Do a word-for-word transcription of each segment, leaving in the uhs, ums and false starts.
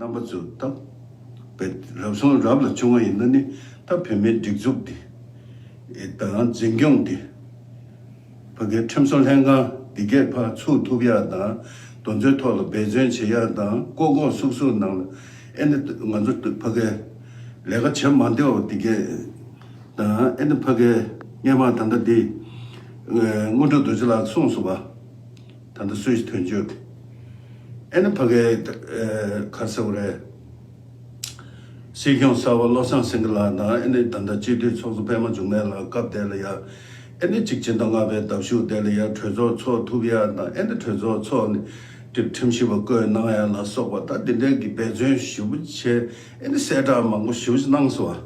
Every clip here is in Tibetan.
རྣམ་པ་ཚོ་ད་བོད་རབ་བྱུང་རབ་ལ་བྱུང་བ་ཡིན་ན་ནི་ད་བོད་མིའི་སྒྲིག་འཛུགས་འདི་དང་འཛིན་སྐྱོང་འདི་ཕ་གིའི་ཁྲིམས་བཟོ་ལྷན་ཁང་འདི་གས་ཕར་ཚུགས་ཐུབ་ཡ་དང་། དེ་ཚོའི་ཐོག་ལ་འབད་བརྩོན་བྱེད་ཡ་དང་། ལྐོག་ལྐོག་སུག་སུག་ནང་ལ་ཨེ་ནི་ང་ཚོ་ཕ་གིའི་ལས་ཀ་བྱེད་མ་བདེ་བ་འདི་གས་དང་། ཨེ་ནི་ཕ་གིའི་སྔས་མ་ད་ལྟ་འདི་དངོས་གྲུབ་རྡོ་རྗེ་ལགས་གསུངས་སོང་བ། ད་ལྟ་སུད་སི་དོན་གཅོད་དེ། ཨེ་ནི་ཕ་གིའི་ག་རེ་ཟེར་དགོས་རེད། སྲིད་སྐྱོང་གསར་པ་བློ་བཟང་སེང་གེ་ལགས་དང་། ཨེ་ནི་ད་ལྟ་སྤྱི་འཐུས་ཚོགས་གཙོ་པད་མ་འབྱུང་གནས་ལགས་སྐབས་དེ་ལ་ཡ། ཨེ་ནི་གཅིག་སྤྱི་ཟླ་ལྔ་པའི་ཟླ་གཞུག་དེ་ལ་ཡ་གྲོས་ཚོགས་ཚོགས་ཐུབ་ཡ་དང་། ཨེ་ནི་གྲོས་ཚོགས་ཚོགས་ནས་ཁྲིམས་ཁྲིམས་ཞིབ་པ་བསྐོས་གནང་ཡ་ལ་སོགས་པ། ད་འདི་འདྲའི་གི་འབད་བརྩོན་ཞེ་པོ་བྱས། ཨེ་ནི་གསལ་བསྒྲགས་མང་པོ་ཞེ་པོ་ཅིག་གནང་སོང་བ།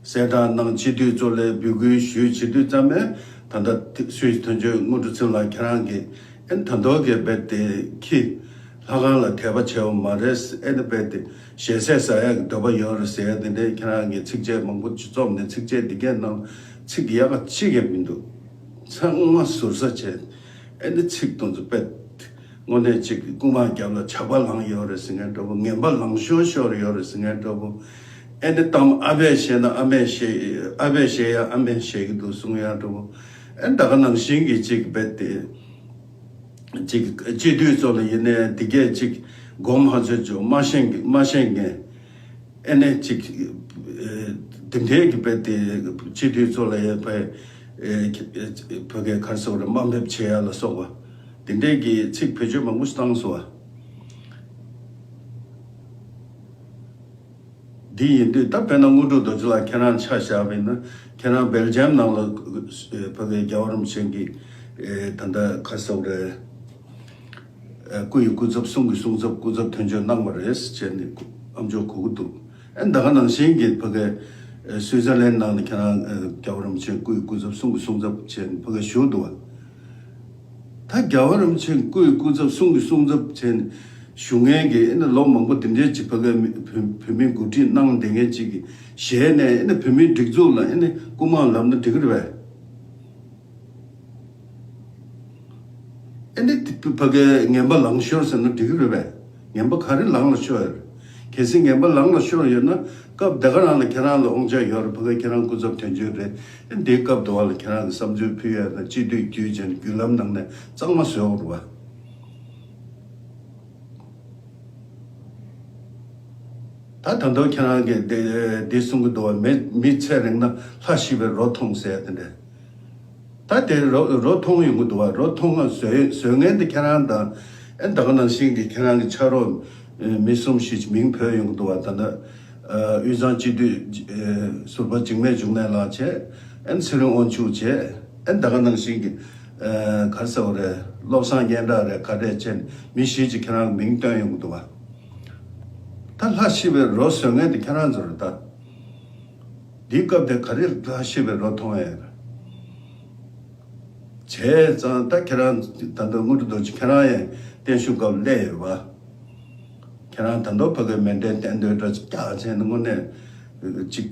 གསལ་བསྒྲགས་གནང་། སྤྱི་འཐུས་ཚོ་ལ་འབོད་སྐུལ་ཞུས་བྱེད་དུས་ཙམ་པས། ད་ལྟ་སུད་སི་དོན་གཅོད་དངོས་གྲུབ་ཚེ་རིང་ལགས་ཁྱེད་རང་གིས་ཨེ་ནི་ད་མདོ་སྒེར་བེད་དེ་ཁྱི་ལྷ་ཁང་ལ་དད་པ་བྱས་པ་མ་རེད། ཨེ་ནི་བེད་དེ་ཞལ་ཟས་ཟ་ཡག་གི་འདོད་པ་ཡོད་རེད་ཟེར་ཡ་དེ་འདྲའི་ཁྱེད་རང་གིས་ཚིགས་བཅད་མང་པོ་ཅིག་རྩོམ་ནས། ཚིགས་བཅད་འདི་གས་ནང་ཚིག་ཡག་ག་གཅིག་ཀྱང་མི་འདུག། ཚང་མ་ཟུར་ཟ་བྱས། ཨེ་ནི་ཚིག་དེ་ཚོ་བེད། དངོས་གནས་ཅིག་རྐུན་མ་རྒྱབ་ལ་ཇག་པ་ལངས་ཡོད་རེད་ཟེར་མཁན་འདྲ་པོ། ངན་པ་ལངས་ཤོར་ཤོར་ཡོད་རེད་ཟེར་མཁན་འདྲ་པོ། ཨེ་ནི་གཏམ་ཨ་ཕས་བཤད་ན་ཨ་མས་བཤད། ཨ་ཕས་བཤད་ཡ་ཨ་མས་བཤད་ཀྱི་འདུག་གསུང་ཡ་འདྲ་པོ། ཨེ་ནི་ད་ག་ནང་བཞིན་གྱི་ཅིག་བེད་དེ། ཅིག་སྤྱི་འཐུས་ཚོ་ལ་ཡིན་ནའི་འདི་གས་ཅིག་མགོ་མ་ཚོས་ཅོ་མ་ཤེས་མ་ཤེས་མཁན། ཨེ་ནས་ཅིག་ཨེ་དེ་འདྲའི་གི་བེད་དེ་སྤྱི་འཐུས་ཚོ་ལ་ཡ་ཕ་ཨེ་ཕ་གིའི་ག་རེ་ཟེར་དགོས་རེད། དམའ་འབེབས་བྱེད་ཡ་ལ་སོགས་པ། དེ་འདྲའི་གི་ཚིག་བེད་སྤྱོད་མང་པོ་ཞིག་བཏང་སོང་བ། འདི་ཡིན་དུས་ད་དཔེར་ན་དངོས་གྲུབ་རྡོ་རྗེ་ལགས་ཁྱེད་རང་ཆ་བཞག་པ་ཡིན་ན། ཁྱེད་རང་སྦེལ་ཇམ་ནང་ལ་ཨེ་ཕ་གིའི་རྒྱལ་བ་རིན་པོ་ཆེ་གི་ཨེ་ད་ལྟ་ག་རེ་ཟེར་དགོས་རེད། ཨ། སྐུ་ཡི་སྐུ་ཚབ། གསུང་གི་གསུང་ཚབ། སྐུ་ཚབ་དོན་གཅོད་གནང་བ་རེད་ཟེར་ནས་ཨ་མཆོག་གོ་གི་འདུག། ཨ། ད་ག་ནང་བཞིན་གྱི་ཕ་གི་ཨ་སུའི་ཙར་ལན་ནང་ནས་ཁྱེད་རང་ཨ་རྒྱལ་བ་རིན་པོ་ཆེ་སྐུ་ཡི་སྐུ་ཚབ། གསུང་གི་གསུང་ཚབ་བྱས་ནས་ཕ་གི་བཞུགས་འདུག་བ། ད་རྒྱལ་བ་རིན་པོ་ཆེ་སྐུ་ཡི་སྐུ་ཚབ། གསུང་གི་གསུང་ཚབ་བྱས་ནས་བཞུགས་མཁན་གྱི་ཨ་ནི་ལོ་མང་པོ་དེ་འདྲའི་ཅིག་ཕ་གི་མི་བོད་བོད་མིའི་འགོ་ཁྲིད་གནང་བསྡད་མཁན་ཅིག་གི་ཞལ་ནས་ཨ་ནི་བོད་མིའི་སྒྲིག་འཛུགས་ལ་ཨ་ནི་རྐུ་མ་ལབ་ན་འགྲིག་གི་རེད་པས། ཨེ་འདི་ཕ་གིའི་ངན་པ་ལངས་ཤོར་ཟེར་ན་འགྲིག་གི་རེད་པས། ངན་པ་ག་རེ་ལངས་ལ་ཤོར་ཡོད་རེད། གལ་སྲིད་ངན་པ་ལངས་ལ་ཤོར་ཡོད་ན། སྐབས་དེ་ག་རང་ལ་ཁྱེད་རང་ལ་དབང་ཆ་ཡོད་རེད། ཕ་གི་ཁྱེད་རང་སྐུ་ཚབ་དོན་གཅོད་རེད། ཨེ་འདིའི་སྐབས་དུ་བ་ལ་ཁྱེད་རང་གི་བསམ་ཚུལ་ཕུལ་ཡ་དང་། སྤྱི་འཐུས་བརྒྱུད་བྱས་ནས་བརྒྱུད་ལམ་ནང་ནས་གཙང་མ་བཟོས་ཡོད་རེད་པ། ད་ད་དུང་ཁྱེད་རང་གིས་འདི་འདི་གསུང་གི་འདུག་བ། མི་མི་ཚེ་རིང་ན་ལྷ་ཤི་བའི་རོ་མཐོང་ཟེར་ཡ་དེ་འདྲ། ད་དེ་རོ་རོ་མཐོང་ཡོང་གི་འདུག་བ། རོ་མཐོང་ང་བཟོས་བཟོས་མཁན་དེ་ཁྱེད་རང་དང་། ཨེ་ད་ག་ནང་བཞིན་གྱི་ཁྱེད་རང་གི་ཕྱག་རོགས་མི་གསུམ་བཞི་ཅིག་མིང་འབོད་ཡོང་གི་འདུག་བ། ད་ལྟ་དབུས་གཙང་སྤྱི་འཐུས་ཟུར་པ་འཇིགས་མེད་འབྱུང་གནས་ལགས་བྱས། ཨེ་ཚེ་རིང་དབང་ཕྱུག་བྱས། ཨེ་ད་ག་ནང་བཞིན་གྱི་ག་རེ་ཟེར་དགོས་རེད། བློ་བཟང་སྙན་གྲགས་རེད། ག་རེ་བྱས་ནས་མི་བཞི་ཅིག་ཁྱེད་རང་གི་མིང་བཏོན་ཡོང་གི་འདུག་བ། ད་ལྷ་ཤི་བའི་རོ་བཟོས་མཁན་དེ་ཁྱེད་རང་ཚོ་རེད་ད། འདིའི་སྐབས་དེ་ག་རེ་ལྷ་ཤི་བའི་རོ་མཐོང་ཡ་ཡོད་རེད། བྱས་ཙང་ད་ཁྱེད་རང་ད་ལྟ་དངོས་གྲུབ་རྡོ་རྗེ་ཁྱེད་རང་ཡང་བརྟན་བཞུགས་སྐབས་སླེབས་ཡོད་པ། ཁྱེད་རང་ད་དུང་ཕ་གིའི་མེ་འདྲའི་རྟེན་འབྲེལ་འདྲ་ཅིག་རྒྱག་བྱས་ནས་དངོས་གནས་ཅིག་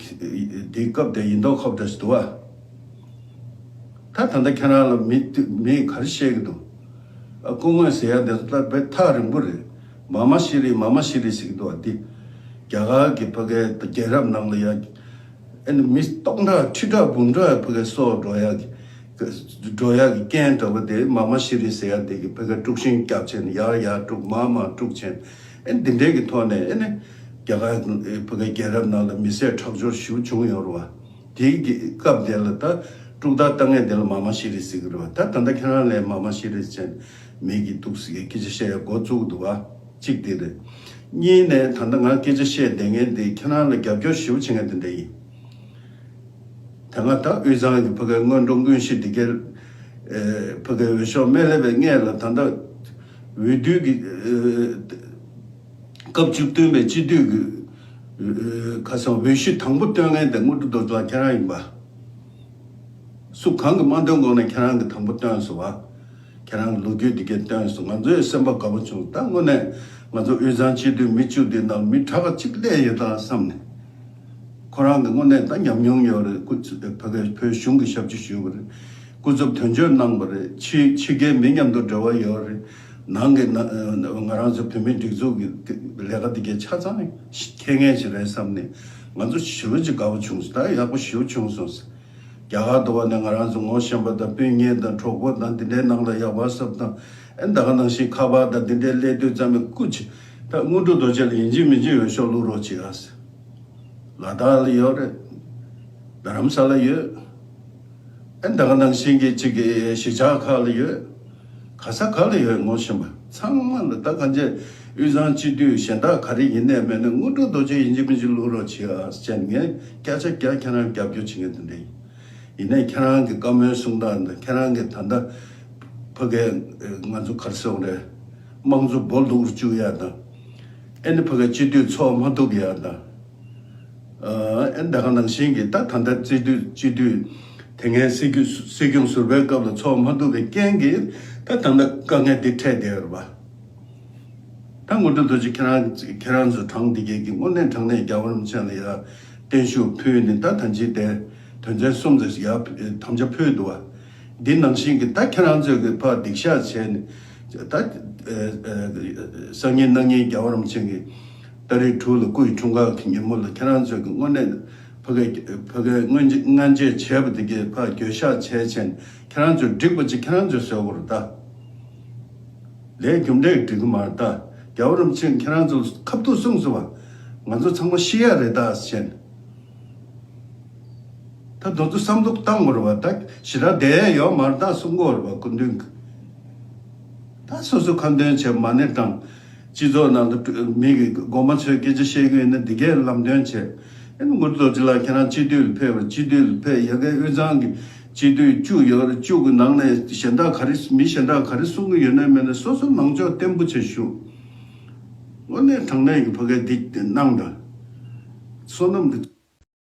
འདིའི་སྐབས་དེ་ཡིན་མདོག་ཁ་པོ་འདྲ་ཞིག་འདུག་བ། ད་ད་ལྟ་ཁྱེད་རང་ལ་མི་མིས་ག་རེ་བཤད་ཀྱི་འདུག། ཨ། སྐུ་ངོ་ཟེར་ཡ་དེ་ཚོ་ད་དཔེ་ཐག་རིང་པོ་རེད། མ་མ་ཤི་རི་མ་མ་ཤི་རི་ཟེར་གྱི་འདུག་བ། འདི་རྒྱ་གར་གྱི་ཕ་གིའི་རྒྱལ་རབས་ནང་ལ་ཡ། ཨེ་ནི་མི་སྟོང་ཕྲག་ཁྲི་ཕྲག་འབུམ་ཕྲག་ཕ་གིའི་སྲོག་འགྲོ་ཡག་གི་འགྲོ་ཡག་གི་རྐྱེན་འདྲ་བོ་དེ། མ་མ་ཤི་རི་ཟེར་ཡ་དེ་གི་ཕ་གིའི་དཀྲུག་ཤིང་བརྒྱབ་བྱས་ནས་ཡར་ཡར་དཀྲུག་མར་མར་དཀྲུག་བྱས་ནས། ཨེ་འདི་འདྲའི་གི་ཐོག་ནས་ཨེ་ནི་རྒྱ་གར་ཕ་གིའི་རྒྱལ་རབས་ནང་ལ་མི་བསད་ཁྲག་སྦྱོར་ཞེ་པོ་བྱུང་ཡོད་རེད་བ། དེའི་གི་སྐབས་དེ་ལ་ད་དཀྲུག་ཐག་བཏང་མཁན་དེ་ལ་མ་མ་ཤི་རི་ཟེར་གི་རེད་བ། ད་ད་ལྟ་ཁྱེད་རང་ལ་མ་མ་ཤི་རི་ཟེར་མི་གི་འདུག་ཟེར་གི་སྐད་ཆ་བཤད་ཡ་འགོ་བཙུགས་འདུག་བ། གཅིག་དེ་རེད། གཉིས་ནས་ད་ལྟ་ང་སྐད་ཆ་བཤད་བསྡད་མཁན་དེ་ཁྱེད་རང་ལ་རྒྱབ་སྐྱོར་ཞེ་པོ་བྱེད་མཁན་དེ་འདྲ་ཡིན། ད་ང་ད་དབུས་གཙང་གི་ཕ་གིའི་སྔོན་འགྲོ་དངོས་གཞི་འདི་གའི་ཨེ་ཕ་གིའི་འོས་ཤོག་སྨོན་ལམ་པའི་སྔས་ལ་ད་ལྟ་འོས་བསྡུ་གི་ཨེ་སྐབས་བཅུ་བདུན་པའི་སྤྱི་འཐུས་ཀྱི་ཨེ་ཁ་སང་འོས་གཞི་དང་པོ་བཏོན་མཁན་དེ་དངོས་གྲུབ་རྡོ་རྗེ་ལགས་ཁྱེད་རང་ཡིན་པ། སུ་གང་གིས་མ་བཏོན་གོང་ནས་ཁྱེད་རང་གིས་དང་པོ་བཏོན་སོང་བ། ཁྱེད་རང་གི་ལོ་རྒྱུས་འདི་གས་བཏོན་སོང་། ང་ཚོའི་སེམས་པ་དགའ་པོ་བྱུང་། ད་དངོས་གནས་ང་ཚོ་དབུས་གཙང་སྤྱི་འཐུས་མི་བཅུ་འདི་ནང་མི་དྲག་པ་གཅིག་སླེབས་ཡོད་ད་བསམ་ནས། ཁོ་རང་གི་དངོས་གནས་ད་ཉམས་མྱོང་ཡོད་རེད། སྐུ་ཚབ་ཕ་གིའི་བོད་གཞུང་གི་ཞབས་ཕྱི་ཞུས་པ་རེད། སྐུ་ཚབ་དོན་གཅོད་གནང་བ་རེད། ཕྱི་ཕྱི་རྒྱལ་མི་མཉམ་དུ་འབྲེལ་བ་ཡོད་རེད། ནང་གི་ན་ང་རང་ཚོ་བོད་མིའི་སྒྲིག་འཛུགས་ཀྱི་ལས་ཀ་འདི་གའི་ཆ་ཚང་ཁྱེད་ངས་ཅིག་རེད་བསམ་ནས། ང་ཚོ་ཞེ་པོ་ཅིག་དགའ་པོ་བྱུང་སོང་། ད་ཡག་པོ་ཞེ་པོ་བྱུང་སོང་། རྒྱ་གར་དུ་བ་ནས་ང་རང་ཚོ་ངོ་ཤེས་པ་དང་སྤུན་ཉེ་དང་གྲོགས་པོ་དང་འདི་འདྲའི་ནང་ལ་ཡག་པོ་བསམ་དང་། ཨེ་ད་ག་ནང་བཞིན་ཁ་པར་དང་འདི་འདྲའི་སླེབས་དུས་ཙམ་པའི་སྐུ་མཁྱེན། ད་དངོས་གྲུབ་རྡོ་རྗེ་ལ་ཡིན་གཅིག་མིན་གཅིག་འོས་ཤོག་བླུག་རོགས་བྱེད་ཨ་ཟེར། ལ་དྭགས་ལ་ཡོད་རེད། རྡ་རམ་ས་ལ་ཡོད། ཨེ་ད་ག་ནང་བཞིན་གྱི་གཅིག་གི་གཞིས་ཆགས་ཁག་ལ་ཡོད། ག་ས་ག་ལ་ཡོད་ངོ་ཤེས་པ་ཚང་མ་ལ། ད་གང་ཅི་དབུས་གཙང་སྤྱི་འཐུས་གཞན་དག་ག་རེ་ཡིན་ནའི་མེད་ནའི་དངོས་གྲུབ་རྡོ་རྗེ་ཡིན་གཅིག་མིན་གཅིག་བླུག་རོགས་བྱེད་ཨ་ཟེར་ནས་ངས་སྐད་ཆ་རྒྱག་ཁྱེད་རང་རྒྱབ་སྐྱོར་བྱེད་མཁན་དེ་འདྲ་ཡིན། ཡིན་ནའི་ཁྱེད་རང་གི་བཀའ་མོལ་གསུང་སྟངས་དང་ཁྱེད་རང་གི་ད་ལྟ་ཕ་གའི་ང་ཚོ་ག་རེ་ཟེར་དགོས་རེད། དམངས་གཙོ་སྦོ་ལུག་རུ་བཅུག་ཡ་དང་། ཨེ་ནི་ཕ་གའི་སྤྱི་འཐུས་ཚོགས་མ་ཐུབ་ཡ་དང་། ཨ་ཨེ་ད་ག་ནང་བཞིན་གྱི་ད་ད་ལྟ་སྤྱི་འཐུས་སྤྱི་འཐུས་དེ་སྔའི་སྲིད་སྐྱོང་སྲིད་སྐྱོང་ཟུར་པའི་སྐབས་ལ་ཚོགས་མ་ཐུབ་པའི་རྐྱེན་གྱིས་ད་ད་ལྟ་དཀའ་ངལ་འདི་འཕྲད་བསྡད་ཡོད་རེད་པ། ད་དངོས་གྲུབ་རྡོ་རྗེ་ཁྱེད་རང་ཁྱེད་རང་ཚོ་གྲངས་འདི་གས་ཀྱི་དངོས་གནས་དྲང་གནས་རྒྱལ་བ་རིན་པོ་ཆེ་ལ་ཡ་བརྟན་བཞུགས་ཕུལ་ནས། ད་ད་ཅི་དེ་དོན་ཚན་གསུམ་ཙམ་ཡ་དམ་བཅའ་ཕུལ་འདུག་བ། འདི་ནང་བཞིན་གྱི་ད་ཁྱེད་རང་ཚོས་ཀྱི་ཕར་སྡིགས་བཤགས་བྱས་ནས། ད་སང་ཉིན་གནངས་ཉིན་རྒྱལ་བ་རིན་པོ་ཆེ་གི་ཏ་རིག་དྲུག་ལ་སྐུ་ཡི་འཁྲུངས་སྐར་གྱི་ཉིན་མོ་ལ་ཁྱེད་རང་ཚོས་ཀྱི་དངོས་གནས་ཕ་གའི་ཕ་གའི་སྔོན་སྔོན་རྗེས་བྱས་པ་དེ་གས་ཕར་འགྱོད་བཤགས་བྱས་བྱས་ནས་ཁྱེད་རང་ཚོས་འགྲིག་པ་ཅིག་ཁྱེད་རང་ཚོས་བཟོ་དགོས་རེད་ད། ལས་རྒྱུ་འབྲས་འགྲིག་གི་མ་རེད་ད། རྒྱལ་བ་རིན་པོ་ཆེས་ཁྱེད་རང་ཚོ་ལ་ཁ་ཐུག་གསུངས་སོང་བ། ང་ཚོ་ཚང་མ་ཤི་ཡ་རེད་ད་ཟེར། ད་དེ་ཚོ་བསམ་བློ་བཏང་དགོས་རེད་བ། ད་ཞེ་དྲག་བསྡད་ཡ་ཡོད་མ་རེད་ད་གསུང་གི་ཡོད་རེད་བ། སྐུ་མདུན་གྱིས་ད་སོ་སོ་ཁ་འདོན་བྱས་མ་ཎི་བགྲངས། སྤྱི་ཚོགས་ནང་དུ་མི་གི་མགོ་མ་ཚོས་སྐད་ཆ་བཤད་ཀྱི་ཡོད་ན་འདི་གས་ལམ་སྟོན་བྱས། ཨེ་ནི་དངོས་གྲུབ་རྡོ་རྗེ་ལགས་ཁྱེད་རང་སྤྱི་འཐུས་ལ་ཕེབས་པར་སྤྱི་འཐུས་ལ་ཕེབས། ཡ་གའི་དབུས་གཙང་གི་སྤྱི་འཐུས་བཅུ་ཡོད་རེད། བཅུ་གི་ནང་ནས་གཞན་དག་ག་རེ་མི་གཞན་དག་ག་རེ་གསུང་གི་ཡོད་ན་མེད་ན་སོ་སོ་ལངས་ཕྱོགས་བརྟན་པོ་བྱས་ཞུ། དངོས་གནས་དྲང་གནས་ཀྱི་ཕ་གའི་འདི་གནང་དང་། བསོད་ནམས་འདི།